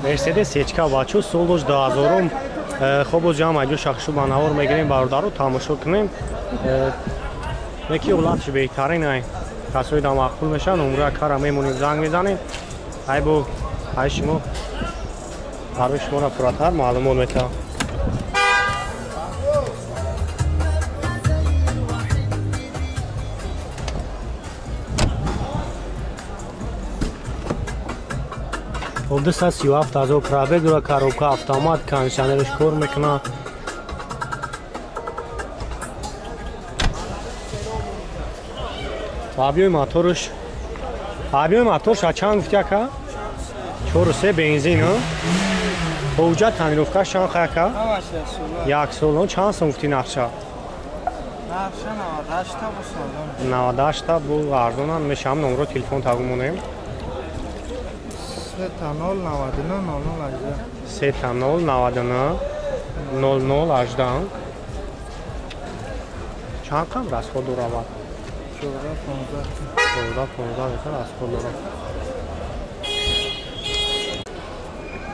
Мерседес Ечка бачо солош 2000-ум. Хоб боз ҷамъ айҷо шахшу ба навор мегирем бародаро тамошо кунем. Неки ҳолатш беҳтарин ай. Касои да маъқул мешаванд, умра кара мемонем, занг мезанем. Ай бо ай шумо барои шуморо пурратар маълумот метавам. Хоб 237 ҳазор пробег дора, коробка автомат, кондиционерш кор мекунад. Объёми моторш, объёми моторш а чанд гуфти ака? 4,3 бензин, а? Ҳуҷҷат тонировкаш чанд хай ака? Як сол. Чанд сом гуфти нақша? Нақша 98 та бу солон. 98 та бу арзонам мешавам, номро телефон тагу монем. 3 0 99 00 18. 3 0 99 00 18. Чанд қам расход доравад? 14 15. 14 15 литр расход дорад.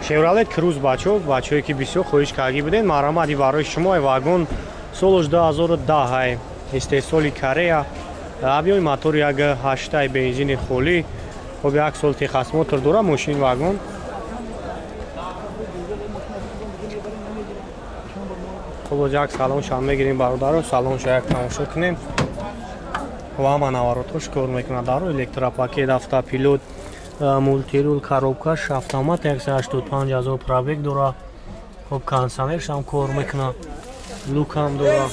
Chevrolet Cruze бачо, бачое ки бисёр хоҳиш кардагӣ будед, марҳамат барои шумо вагон солош 2010 ай, истеҳсоли Корея, объёми мотори 1.8 бензини холӣ. Хоб як сол техосмотр дора мошин вагон. Хоб боз як салоншам мегирем бародаро, салонша як тамошо кунем. Ва ҳама наворотош кор мекунад даро, электропакет, автопилот, мултирул, коробкаш автомат, 185 ҳазор пробег дора. Хоб кондиционершам кор мекунад, лукам дора.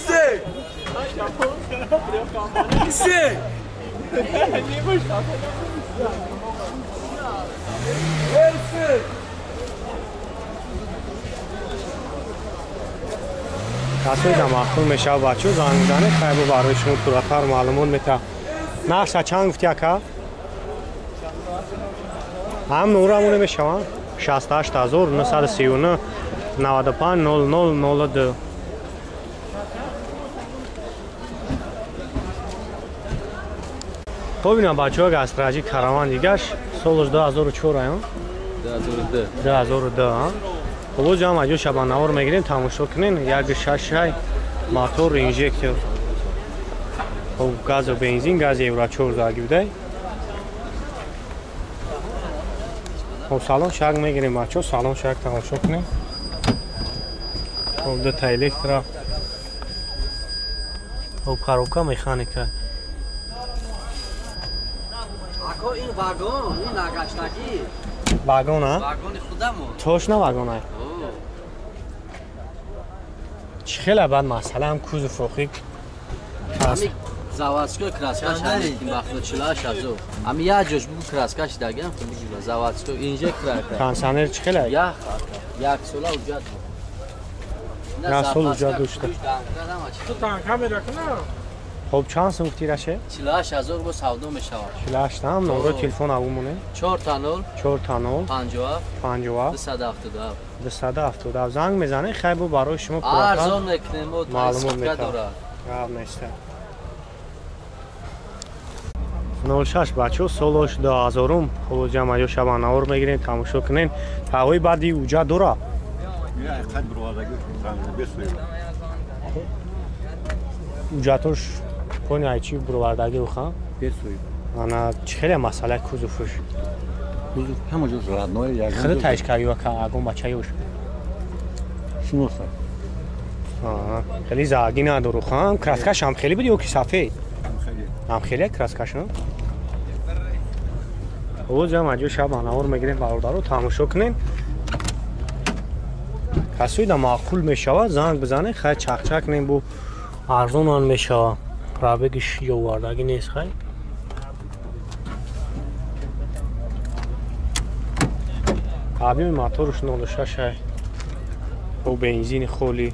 Касои да маъқул мешавад бачо, занг мезанед, хайбо барои шумо пурратар маълумот метавад. Нақша чанд гуфти ака? Ҳам номрамоне мешаванд 68 939 95 00 02. Хоб ина бачаҳо гастраҷи караван дигаш солош 2004 ай, 2002. 2002, а? Хоб боз ҷамъ аҷо шабанавор мегирем, тамошо кунем. 1.6 ай мотор инжектор. Хоб газу бензин, гази Евро 4 заги будай. Хоб салон шак мегирем бачаҳо, салон шак тамошо кунем. Хоб дута электро. Хоб коробка механика. Ако ин вагон, ин агаштагӣ. Вагон, а? Вагони худамон. Точно вагон ай. Чӣ хеле бад масъала ҳам кузов охи. Заводской краскаш ҳамин вақто 48 ҳазор. Ами як ҷош бугу краскаш дагам хуб бигира. Заводской инжектор ака. Кондиционер чӣ хеле? Як як сола уҷат. Як сол уҷат дошта. Ту танка меракна? Хоб чанд сум гуфти раше? 48 ҳазор бо савдо мешавад. 48 ҳам номро телефон аву монем. 4 0 4 0 57 57 277 277. Занг мезанед, хай бо барои шумо пурратар арзон мекунем, маълумот метавад. Гап нест. 06 бачо солош 2000-ум. Хоб ҷамъ аҷо шабанавор мегирем, тамошо кунем. Ҳавои баъди уҷа дора. Уҷатош пони айчи буровардагӣ уха? Ана чӣ хеле масъала кузовш? Кузов ҳама ҷош родной, ягон. Хеле таишкаи ака, агон бачаёш. Шиноса. Аа, хеле заги надору хан, краскаш ҳам хеле буд ё ки сафед? Ҳам хеле краскаш, на? Боз ҷамъ аҷо шабанавор мегирем бародаро, тамошо кунем. Касои да маъқул мешавад, занг бизанед, хай чақчақ кунем, бу арзонан мешавад. Пробегиш ёвардагӣ нест хай. Объёми моторш 0.6 ай. Бо бензини холӣ.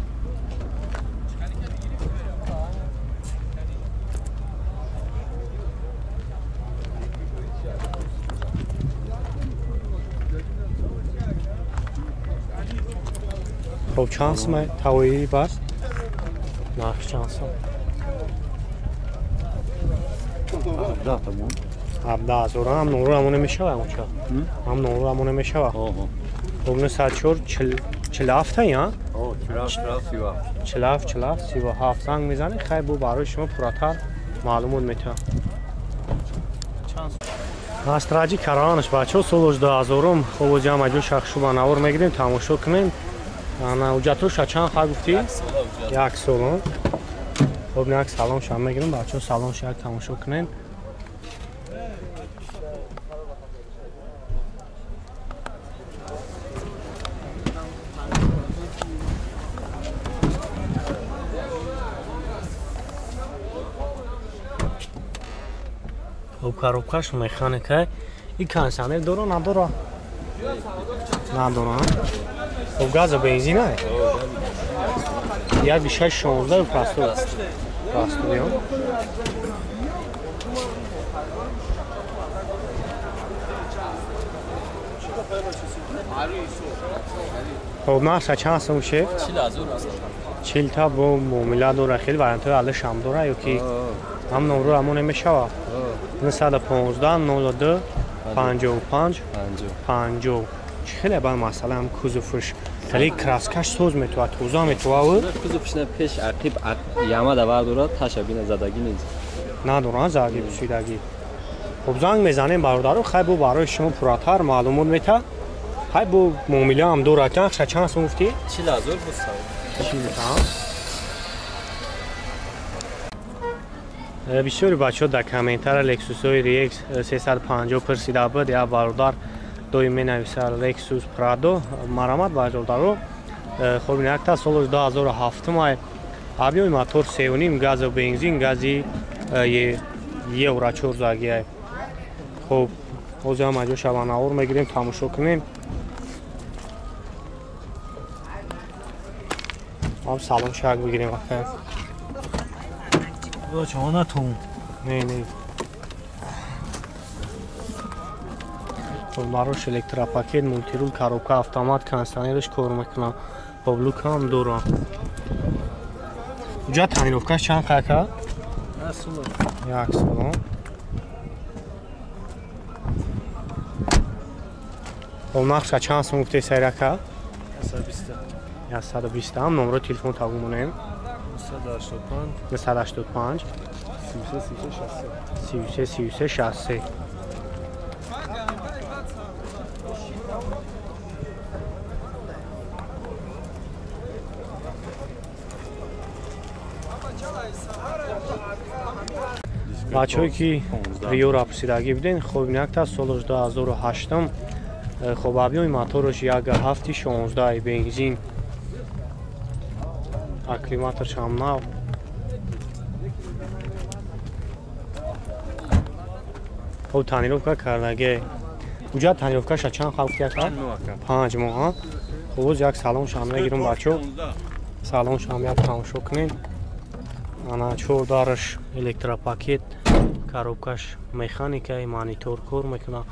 Хоб чанд сум тавои бас? Нарх чанд сум? 17 тамон. 17 ҳазор. Ҳам номро ҳамоне мешава ҳамонча? Ҳам номро ҳамоне мешава? Оҳо. 904 47 я? 47 47 47 37 занг мезанед, хай бу барои шумо пурратар маълумот метавад. Астраҷи караванаш бачаҳо солош 2000-ум. Хоб ози ҳам аҷо шахшу ба навор мегирем, тамошо кунем. Ана ҳуҷҷатоша чанд ха гуфтӣ? Як сол. Хоб як салонша мегирем, бачаҳо салонша як тамошо кунем. Хоб коробкаш механика. И кондиционер дора надора? Надора. Хоб газа бензина? 1.6 16 простой. Простой. Хоб нарха чанд сум шед? 40 та бо муомила дора, хеле вариантҳои алишам дора ё ки ҳам номро ҳамон мешава? 915 02 55 50. Хеле ба масъала ҳам кузовш хеле краскаш соз метова, тоза метова. Кузовш на пеш ақиб яма давар дорад, таша бина задагӣ нест. Надорад задагӣ пусидагӣ. Хоб занг мезанем бародаро, хай бо барои шумо пурратар маълумот мета. Хай бо муомила ҳам дорад. Нархша чанд сум гуфтӣ? 40000 буд. 40 та. Бисёри бачаҳо дар комментара Lexus-ҳои RX 350 пурсида буд. Як бародар доим менависад Lexus Prado. Марамат бародаро. Хоб якта солош 2007 ай. Объёми мотор 3.5 газу бензин, гази евро 4 заги ай. Хоб ҳозир ҳам аҷо шаванавор мегирем, тамошо кунем. Ҳам салон шак бигирем ака. Не, не. Хоб барош электропакет, мультирул, коробка, автомат, кондиционерш кор мекунад. Хоб люк ҳам дорад. Уҷа тонировкаш чанд қака? Як сол. Хоб нархша чанд сум гуфтед сайрака? 120. 120. Номро телефон тагу монем. 985 33 33 63. Бачаҳое ки Риоро пурсидагӣ буден, хоб якта солош 2008. Хоб объёми мотораш 1.7 16 бензин. Акклиматорш ҳам нав. Хоб тонировка кардагӣ. Уҷа тонировкаша чанд халқ яка? 5 моҳ. Хоб боз як салоншам мегирам бачаҳо. Салоншам як тамошо кунед. Ана 4 дараш электропакет, коробкаш механика, монитор кор мекунад.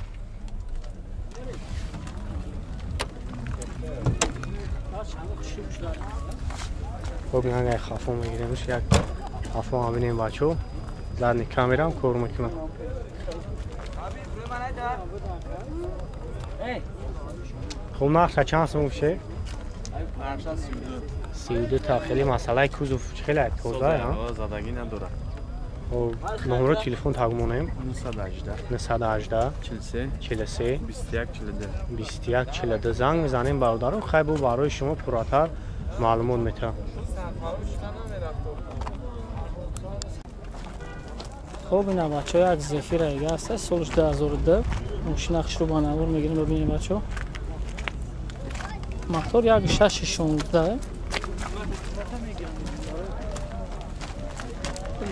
Хоб як хафо мегирем, як хафо ҳам бинем бачаҳо. Задни камерам кор мекунад. Хоб нархша чанд сум шед? 32 та. Хеле масъалаи кузов хеле тоза, а? Задагӣ надорад. Хоб номро телефон тагу монем. 918 918 43 43 21 42 21 42. Занг мезанем бародаро, хай бо барои шумо пурратар маълумот метавад. Хоб ина бачаҳо як Зефира дига аст, солш 2002. Мошина хушрӯ ба навор мегирем, бибинем бачаҳо. Мотор 1.6 16.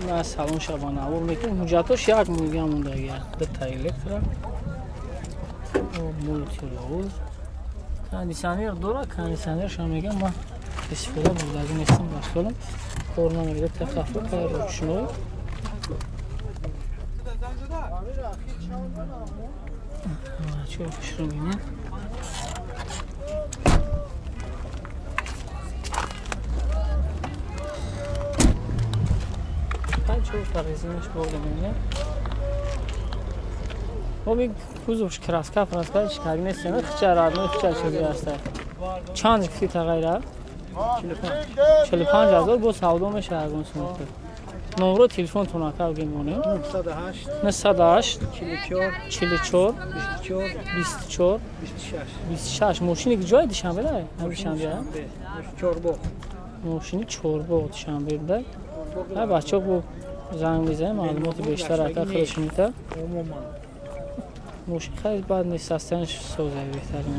Ма салон шаба навор мекунем. Ҳуҷҷатош як моҳига мондагӣ. Дута электро. Мультирул. Кондиционер дора, кондиционершам мегам ман истифода бурдагӣ нестам ба хаёлам. Кор намегирад, тахаффу ручной. Чо хушрӯ бинед. Чор та резинаш болда мебинем. Оби кузовш краска праска шикари нест, хича радно хича чизи аста. Чанд фити тағайра? 45 ҳазор бо савдо мешавад ягон сумка. Номро телефонтон ака бигем монем. 908 908 44 44 24 24 26. 26. Мошини ҷои Душанбе да? Душанбе. Чорбоғ. Мошини Чорбоғ, Душанбе да. Ҳа, бачаҳо бо занг мезанем, маълумоти бештар ака худаш мета. Умуман. Мошин хеле бад нест, ҳастанаш созай беҳтарин.